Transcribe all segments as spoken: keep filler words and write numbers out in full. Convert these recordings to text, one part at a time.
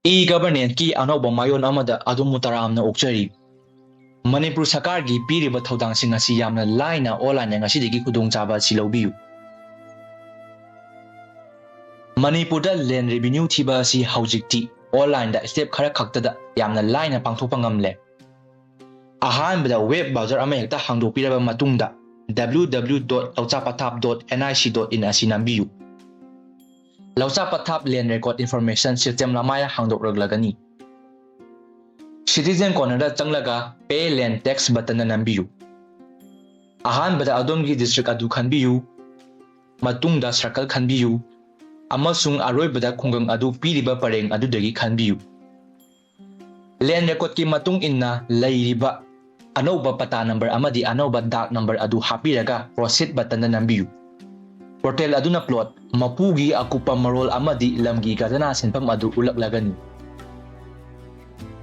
E-governance-ꯀꯤ ꯑꯅꯧꯕ ꯃꯥꯌꯣꯟ ꯑꯃꯗ ꯑꯗꯣꯝꯕꯨ ꯇꯔꯥꯝꯅ ꯑꯣꯛꯆꯔꯤ꯫ ꯃꯅꯤꯄꯨꯔ ꯁꯔꯀꯥꯔꯒꯤ ꯄꯤꯔꯤꯕ ꯊꯧꯗꯥꯡꯁꯤꯡ ꯑꯁꯤ ꯌꯥꯝꯅ ꯂꯥꯏꯅ online-ꯅ ꯉꯁꯤꯗꯒꯤ ꯈꯨꯗꯣꯡꯆꯥꯕ ꯑꯁꯤ ꯂꯧꯕꯤꯌꯨ꯫ ꯃꯅꯤꯄꯨꯔꯗ land revenue ꯊꯤꯕ ꯑꯁꯤ ꯍꯧꯖꯤꯛꯇꯤ online-ꯗ step ꯈꯔ ꯈꯛꯇꯗ ꯌꯥꯝꯅ ꯂꯥꯏꯅ ꯄꯥꯡꯊꯣꯛꯄ ꯉꯝꯂꯦ꯫ ꯑꯍꯥꯟꯕꯗ web browser ꯑꯃ ꯍꯦꯛꯇ ꯍꯥꯡꯗꯣꯛꯄꯤꯔꯕ ꯃꯇꯨꯡꯗ, W W W dot louchapatthap dot N I C dot in ꯑꯁꯤ ꯅꯝꯕꯤꯌꯨ꯫ ꯂꯧꯆꯥ ꯄꯊꯥꯞ Land Record Information System ꯂꯃꯥꯏ ꯍꯥꯡꯗꯣꯛꯂꯛꯂꯒꯅꯤ꯫ Citizen Corner-ꯗ ꯆꯪꯂꯒ Pay Land Tax button-ꯗ ꯅꯝꯕꯤꯌꯨ꯫ ꯑꯍꯥꯟꯕꯗ ꯑꯗꯣꯝꯒꯤ district ꯑꯗꯨ ꯈꯟꯕꯤꯌꯨ, ꯃꯇꯨꯡꯗ circle ꯈꯟꯕꯤꯌꯨ, ꯑꯃꯁꯨꯡ ꯑꯔꯣꯏꯕꯗ ꯈꯨꯡꯒꯪ ꯑꯗꯨ ꯄꯤꯔꯤꯕ ꯄꯔꯦꯡ ꯑꯗꯨꯗꯒꯤ ꯈꯟꯕꯤꯌꯨ꯫ Land record-ꯀꯤ ꯃꯇꯨꯡ ꯏꯟꯅ ꯂꯩꯔꯤꯕ ꯑꯅꯧꯕ ꯄꯇꯥ number ꯑꯃꯗꯤ ꯑꯅꯧꯕ ꯗꯥꯛ number ꯑꯗꯨ ꯍꯥꯞꯄꯤꯔꯒ Proceed button-ꯗ ꯅꯝꯕꯤꯌꯨ꯫ Portal ꯑꯗꯨꯅ plot ꯃꯄꯨꯒꯤ ꯑꯀꯨꯞꯄ ꯃꯔꯣꯜ ꯑꯃꯗꯤ ꯂꯝꯒꯤ ꯈꯖꯅꯥ ꯁꯦꯟꯐꯝ ꯑꯗꯨ ꯎꯠꯂꯛꯂꯒꯅꯤ꯫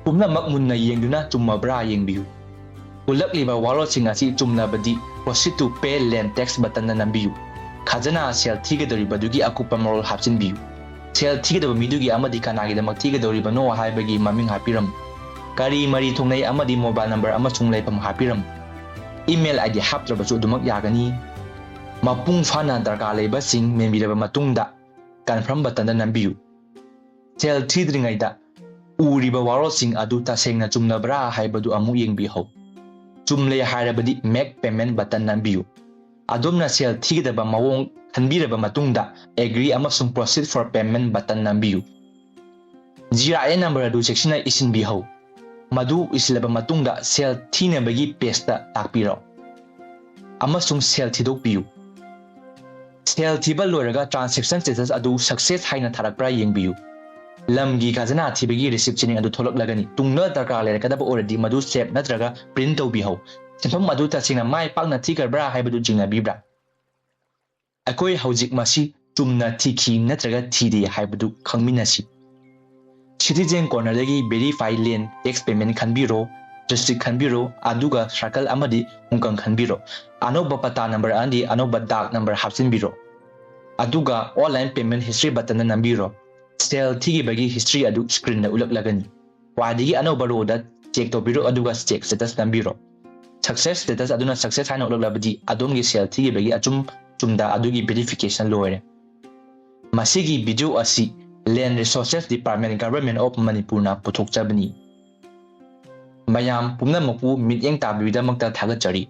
ꯄꯨꯝꯅꯃꯛ ꯃꯨꯟꯅ ꯌꯦꯡꯗꯨꯅ ꯆꯨꯝꯃꯕ꯭ꯔꯥ ꯌꯦꯡꯕꯤꯌꯨ꯫ ꯎꯠꯂꯛꯂꯤꯕ ꯋꯥꯔꯣꯜꯁꯤꯡ ꯑꯁꯤ ꯆꯨꯝꯂꯕꯗꯤ Proceed to Pay Land Tax button-ꯗ ꯅꯝꯕꯤꯌꯨ꯫ ꯈꯖꯅꯥ ꯁꯦꯜ ꯊꯤꯒꯗꯧꯔꯤꯕꯗꯨꯒꯤ ꯑꯀꯨꯞꯄ ꯃꯔꯣꯜ ꯍꯥꯞꯆꯤꯟꯕꯤꯌꯨ꯫ ꯁꯦꯜ ꯊꯤꯒꯗꯕ ꯃꯤꯗꯨꯒꯤ ꯑꯃꯗꯤ ꯀꯅꯥꯒꯤꯗꯃꯛ ꯊꯤꯒꯗꯧꯔꯤꯕꯅꯣ ꯍꯥꯏꯕꯒꯤ ꯃꯃꯤꯡ ꯍꯥꯞꯄꯤꯔꯝꯃꯨ꯫ ꯀꯔꯤ ꯃꯔꯤ ꯊꯨꯡꯅꯩ ꯑꯃꯗꯤ mobile number ꯑꯃꯁꯨꯡ ꯂꯩꯐꯝ ꯍꯥꯞꯄꯤꯔꯝꯃꯨ꯫ Email I D ꯍꯥꯞꯇ꯭ꯔꯕꯁꯨ ꯑꯗꯨꯃꯛ ꯌꯥꯒꯅꯤ꯫ ꯃꯄꯨꯡ ꯐꯥꯅ ꯗꯔꯀꯥꯔ ꯂꯩꯕꯁꯤꯡ ꯃꯦꯟꯕꯤꯔꯕ ꯃꯇꯨꯡꯗ, Confirm button-ꯗ ꯅꯝꯕꯤꯌꯨ꯫ ꯁꯦꯜ ꯊꯤꯗ꯭ꯔꯤꯉꯩꯗ ꯎꯔꯤꯕ ꯋꯥꯔꯣꯜꯁꯤꯡ ꯑꯗꯨ ꯇꯁꯦꯡꯅ ꯆꯨꯝꯂꯕ꯭ꯔꯥ ꯍꯥꯏꯕꯗꯨ ꯑꯃꯨꯛ ꯌꯦꯡꯕꯤꯍꯧ꯫ ꯆꯨꯝꯂꯦ ꯍꯥꯏꯔꯕꯗꯤ Make Payment button ꯅꯝꯕꯤꯌꯨ꯫ ꯑꯗꯣꯝꯅ ꯁꯦꯜ ꯊꯤꯒꯗꯕ ꯃꯑꯣꯡ ꯈꯟꯕꯤꯔꯕ ꯃꯇꯨꯡꯗ, Agree ꯑꯃꯁꯨꯡ Proceed for Payment button ꯅꯝꯕꯤꯌꯨ꯫ G R N number ꯑꯗꯨ ꯆꯦꯛꯁꯤꯟꯅ ꯏꯁꯤꯟꯕꯤꯍꯧ꯫ ꯃꯗꯨ ꯏꯁꯤꯜꯂꯕ ꯃꯇꯨꯡꯗ, ꯁꯦꯜ ꯊꯤꯅꯕꯒꯤ page-ꯇ ꯂꯥꯛꯄꯤꯔꯣ ꯑꯃꯁꯨꯡ ꯁꯦꯜ ꯊꯤꯗꯣꯛꯄꯤꯌꯨ꯫ ꯁꯦꯜ ꯊꯤꯕ ꯂꯣꯏꯔꯒ transaction status ꯑꯗꯨ success ꯍꯥꯏꯅ ꯊꯥꯔꯛꯄ꯭ꯔꯥ ꯌꯦꯡꯕꯤꯌꯨ꯫ ꯂꯝꯒꯤ ꯈꯖꯅꯥ ꯊꯤꯕꯒꯤ receipt ꯆꯦꯅꯤꯡ ꯑꯗꯨ ꯊꯣꯛꯂꯛꯂꯒꯅꯤ꯫ ꯇꯨꯡꯗ ꯗꯔꯀꯥꯔ ꯂꯩꯔꯛꯀꯗꯕ ꯑꯣꯏꯔꯗꯤ ꯃꯗꯨ save ꯅꯠꯇ꯭ꯔꯒ print ꯇꯧꯕꯤꯍꯧ꯫ ꯁꯦꯟꯐꯝ ꯑꯗꯨ ꯇꯁꯦꯡꯅ ꯃꯥꯏ ꯄꯥꯛꯅ ꯊꯤꯈ꯭ꯔꯕ꯭ꯔꯥ ꯍꯥꯏꯕꯗꯨ ꯆꯤꯡꯅꯕꯤꯕ꯭ꯔꯥ? ꯑꯩꯈꯣꯏ ꯍꯧꯖꯤꯛ ꯃꯁꯤ ꯆꯨꯝꯅ ꯊꯤꯈꯤ ꯅꯠꯇ꯭ꯔꯒ ꯊꯤꯗꯦ ꯍꯥꯏꯕꯗꯨ ꯈꯪꯃꯤꯟꯅꯁꯤ꯫ Citizen Corner-ꯗꯒꯤ Verify Land Tax Payment ꯈꯟꯕꯤꯔꯣ, District ꯈꯟꯕꯤꯔꯣ, ꯑꯗꯨꯒ circle ꯑꯃꯗꯤ ꯈꯨꯡꯒꯪ ꯈꯟꯕꯤꯔꯣ꯫ ꯑꯅꯧꯕ ꯄꯇꯥ number ꯑꯃꯗꯤ ꯑꯅꯧꯕ ꯗꯥꯛ number ꯍꯥꯞꯆꯤꯟꯕꯤꯔꯣ꯫ ꯑꯗꯨꯒ Online Payment History button-ꯗ ꯅꯝꯕꯤꯔꯣ꯫ ꯁꯦꯜ ꯊꯤꯈꯤꯕꯒꯤ ꯍꯤꯁꯇ꯭ꯔꯤ ꯑꯗꯨ ꯁ꯭ꯀ꯭ꯔꯤꯟꯗ ꯎꯠꯂꯛꯂꯒꯅꯤ꯫ ꯈ꯭ꯋꯥꯏꯗꯒꯤ ꯑꯅꯧꯕ ꯔꯣꯗ ꯆꯦꯛ ꯇꯧꯕꯤꯔꯣ, ꯑꯗꯨꯒ ꯆꯦꯛ ꯁ꯭ꯇꯦꯇꯁ ꯅꯝꯕꯤꯔꯣ꯫ ꯁꯛꯁꯦꯁ ꯁ꯭ꯇꯦꯇꯁ ꯑꯗꯨꯅ ꯁꯛꯁꯦꯁ ꯍꯥꯏꯅ ꯎꯠꯂꯛꯂꯕꯗꯤ ꯑꯗꯣꯝꯒꯤ ꯁꯦꯜ ꯊꯤꯈꯤꯕꯒꯤ ꯑꯆꯨꯝ ꯆꯨꯝꯗ ꯑꯗꯨꯒꯤ ꯚꯦꯔꯤꯐꯤꯀꯦꯁꯟ ꯂꯣꯏꯔꯦ꯫ ꯃꯁꯤꯒꯤ ꯚꯤꯗꯤꯑꯣ ꯑꯁꯤ Land Resources Department, Government of Manipurꯅ ꯄꯨꯊꯣꯛꯆꯕꯅꯤ꯫ ꯃꯌꯥꯝ ꯄꯨꯝꯅꯃꯛꯄꯨ ꯃꯤꯠꯌꯦꯡ ꯇꯥꯕꯤꯕꯒꯤꯗꯃꯛꯇ ꯊꯥꯒꯠꯆꯔꯤ꯫